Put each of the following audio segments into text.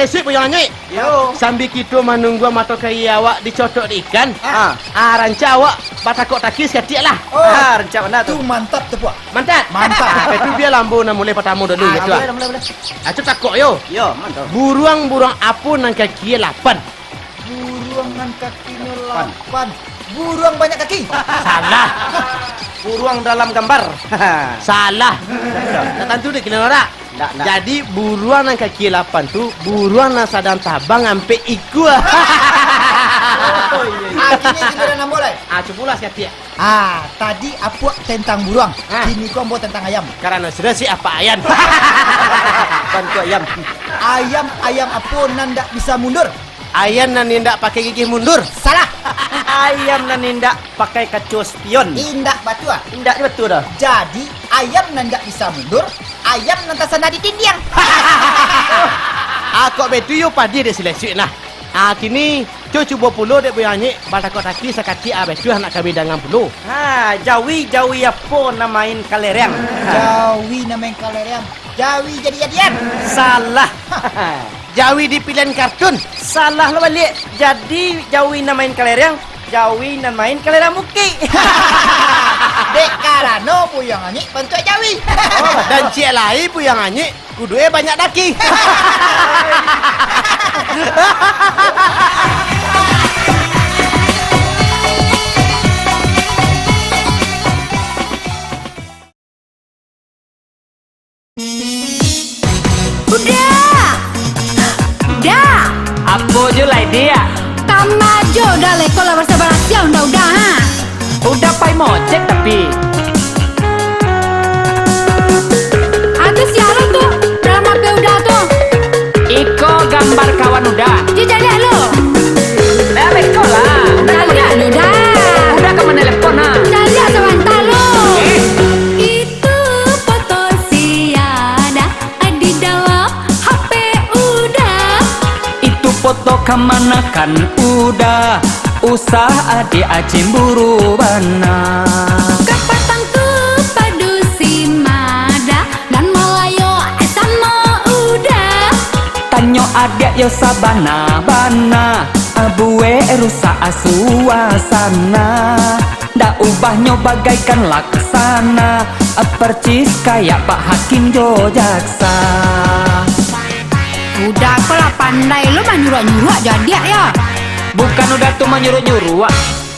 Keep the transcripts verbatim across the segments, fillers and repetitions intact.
Esok, Buyuang Anyuik. Yo. Sambil kito manunggu mato kaia awak dicotok di ikan, ah, ah, rancak awak batakok taki sakatiak lah. Oh, ah, rancak bana tu. Tu mantap tu, Puak. Mantap? Mantap. Ah, itu bialah ambo nan mulai patamo dulu, ah, gitu, boleh, ah. Boleh, boleh. Ah, tu takok yo. Yo, mantap. Buruang-buruang apo nan kakie lapan? Buruang nan kakinyo lapan. Buruang banyak kaki. Salah. Buruang dalam gambar. Salah. Tak tantu dek kalian orang. Ndak, ndak. Jadi, buruang nan kaki lapan tu, buruang nan sadang tabang ampek ikua. Oh, iya, iya. Ah, kini giliran ambo lai. Ah, cubolah sakatiak. Ah, tadi Apuak tentang buruang. Ah. Kini ko ambo tentang ayam. Karano sudah si apa ayam? Bantuak ayam. Ayam, ayam apo nan ndak bisa mundur? Ayam nan indak pakai gigih mundur. Salah. Ayam nan indak pakai kaco spion. Indak batua. Indak batua dah. Jadi, ayam nan indak bisa mundur, ayam nan tasana di dindiang. Ah, kok betu yo padi dek si Lesuik nah. Ah, kini, co cubo pulo dek Buyuang Anyuik, batakok taki sakatiak abih tu anak kami dangan pulo. Ha, jawi-jawi apo nan main kalereang? Jawi nan main kalereang. Jawi jadi-jadian. Salah. Jawi di pilihan kartun. Salah lo baliak. Jadi jawi nan main kalereang, jawi nan main kalereang bukik. Dek karano Buyuang Anyuik bantuak jawi. Oh, dan ciek lai Buyuang Anyuik, kuduik banyak daki. Uda! Uda! Apo jo lai, Diak? Kama jo, Uda, leko lah barasiah-barasiah, Uda, Uda, ha? Uda pai mocek tapi. Ado sia lo tu, dalam H P Uda tu. Iko gambar kawan Uda. Yo, caliak lo. Nah, beko lah. Caliak lo, Da. Uda ka manelepon, ha. Caliak sabanta lo. Eh. Itu foto sia, Da, di dalam H P Uda. Itu foto kamanakan Uda. Usah adiak cemburu bana. Kapatang tu padusi mada, nan Malayo samo Uda. Tanyo adiak yo sabana-bana, buek rusak suasana. Ndak ubahnyo bagaikan laksana, persis kayak Pak Hakim jo jaksa. Uda ko lah pandai lo manyuruak-nyuruak jo adiak yo. Bukan Uda tu manyuruak-nyuruak.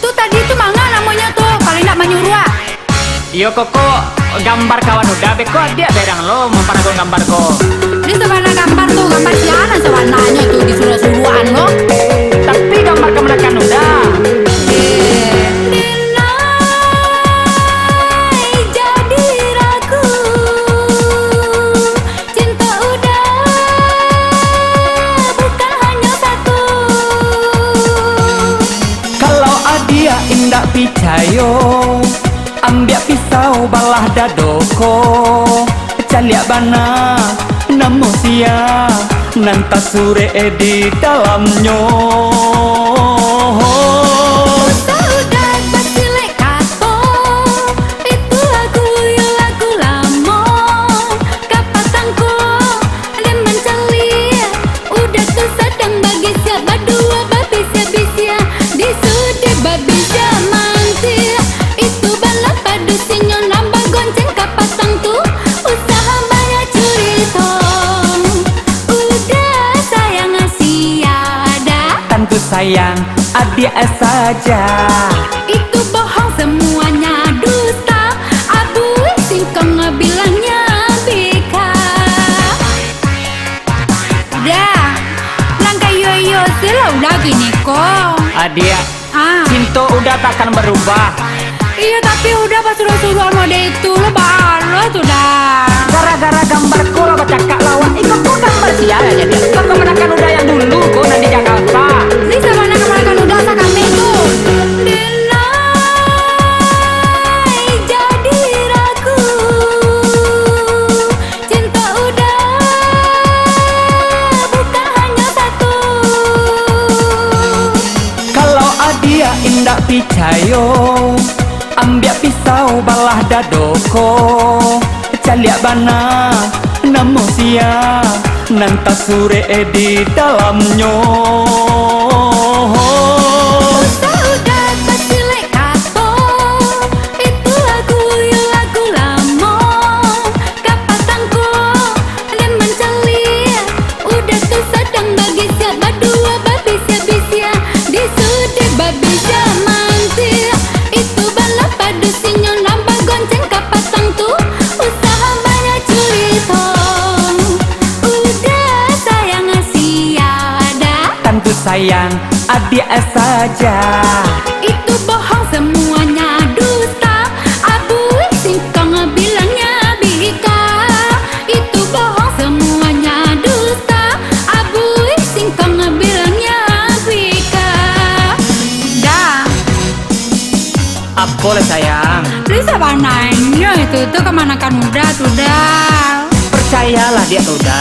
Tu tadi tu manga namonyo tu, kalau indak manyuruak. Iyo, koko gambar kawan Uda, beko adiak berang lo mamparagon gambar ko. Di sabana gambar tu, gambar sia nan sabananyo tu disuruak-suruakan lo. Tapi gambar kamanakan Uda. Eh. Denai jadi ragu. Cinto Uda bukan hanyo satu. Kalau adiak indak picayo, ambiak pisau balah dado ko. Caliak bana namo sia nan tasurek di dalamnyo. Uda basilek kato, itu lagu yo lagu lamo. Kapatang ko den mancaliak, Uda tu sadang bagisiak, baduo babisiak-bisiak. Di suduik babisiak mantiak, itu bana padusinyo nan bagonceng kapatang tu. Usah banyak curito, Uda sayang sia, Da. Tantu sayang adiak saja. Itu bohong, semuanya dusta. Abuih singkong bilangnya bika. Dah, nan ka iyo-iyo se lah Uda kini ko. Adiak, ah, cinto Uda takkan barubah. Iyo, tapi Uda basuruah-suruah mode itu lo, baa lo tu, Da. Gara-gara gambar ko lah bacakak lawak. Iko ko gambar sia jadi. Iko kamanakan Uda yang dulu ko nan di Jakarta. Ni sabana kamanakan Uda sakami tu. Denai jadi ragu. Cinto Uda bukan hanyo satu. Kalau adiak indak picayo, ambiak pisau balah dado ko. Caliak bana namo sia Nan tasurek di dalamnyo. Usah udah tasilek kato, itu lagu yo lagu lamo. Kapatang ko den mancaliak, udah tu sadang babisiak, baduo babisiak-bisiak, di suduik babisiak mantiak. Itu bana padusinyo nan bagonceng kapatang tu, usah banyak curito. Uda sayang sia Da. Tantu sayang adiak saja. Itu bohong samuanya dusta. Abuih singkong bilangnya bika. Itu bohong samuanya dusta. Abuih singkong bilangnya bika. Da. Apo lah sayang? Lu sabananyo itu tu kamanakan Uda tu Da. Percayalah diak tu Uda.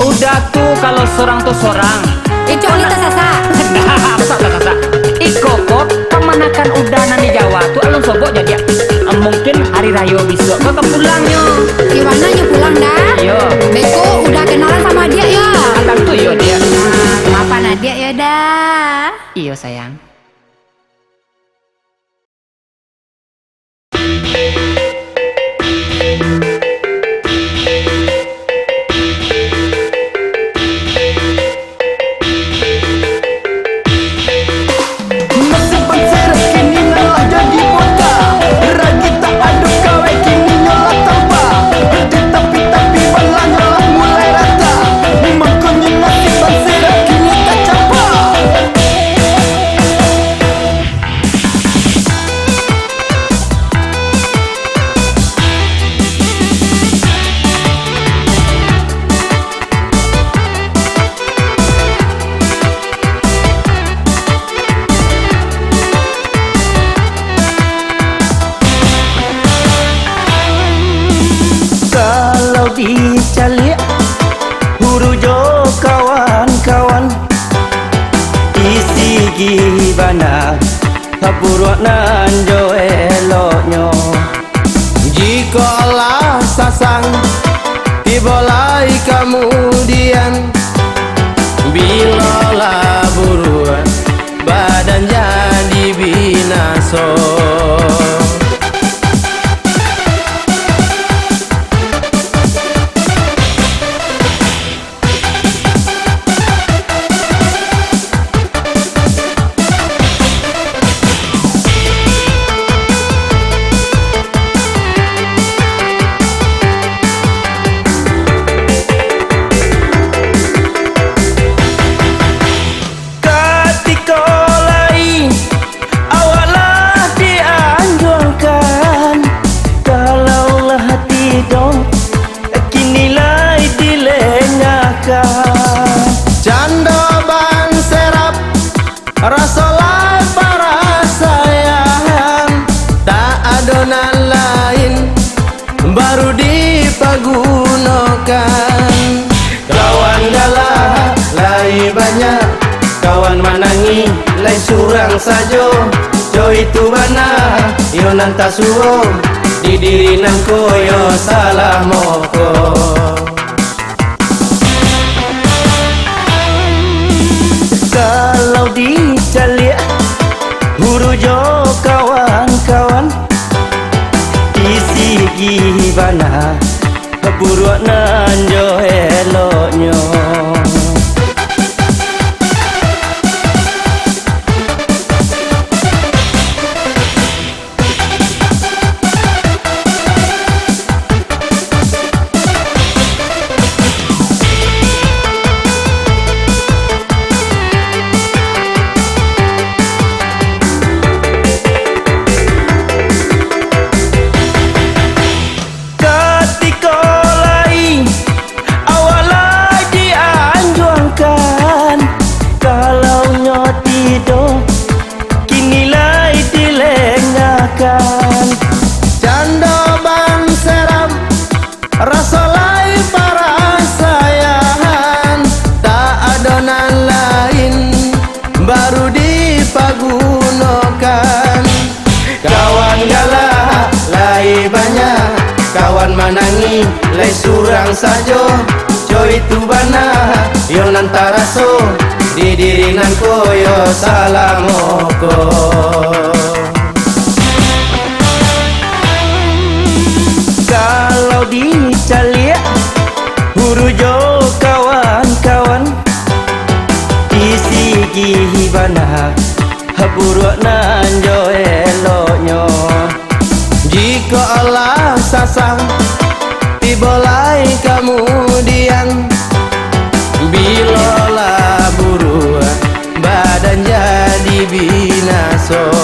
Uda tu kalau sorang tu sorang. Kecuali tasasak. Nah, masa tasasak? Iko ko kamanakan Uda nan di Jawa tu alun sobok jadi. Mungkin hari rayo bisuak ko ka pulangnyo. Di mano nyo pulang Da? Iyo. Beko Uda kenalan samo adiak yo. Ah, tantu iyo diak. Nah, maafan adiak yo Da. Iyo sayang. Nasib banserak kini nan lah jadi bota. Ragi tak ado kawai kini nyo lah tampa. Di tapi-tapi balanyo lah mulai rata. Makonyo nasib banserak kini tacampa. Kalau dicaliak huru jo kawan-kawan, di sigi bana buruak nan jo eloknyo. Jikolah sasang, tibo lai kamudian, bilolah buruak, badan jadi binaso. Katiko lai awak lah dianjuangkan, kalau lah tido, kini lai dilengakan. Cando banserap, raso lai parasaian, tak ado nan lain baru dipagunokan. Kawan galak lai banyak, kawan manangih lai surang sajo. Jo itu bana, iyo nan tasuo, di diri nan koyo salah moko. Kalau dicaliak huru jo kawan-kawan, di sigi bana buruak nan jo eloknyo. Katiko lai awak lai dianjuangkan, kalau nyo tido, kini lai dilengakan. Cando banserap, raso lai parasaian, tak ado nan lain baru dipagunokan. Kawan galak lai banyak, kawan manangih lai surang sajo. Jo Itu bana, yo nan taraso di diri nan ko yo salamo ko. Kalau dicaliak Guru jo kawan-kawan, di sigi bana buruak nan jo eloknyo. Jikok alah sasah, tibo lai kamudian, bilo lah buruak, badan jadi binaso.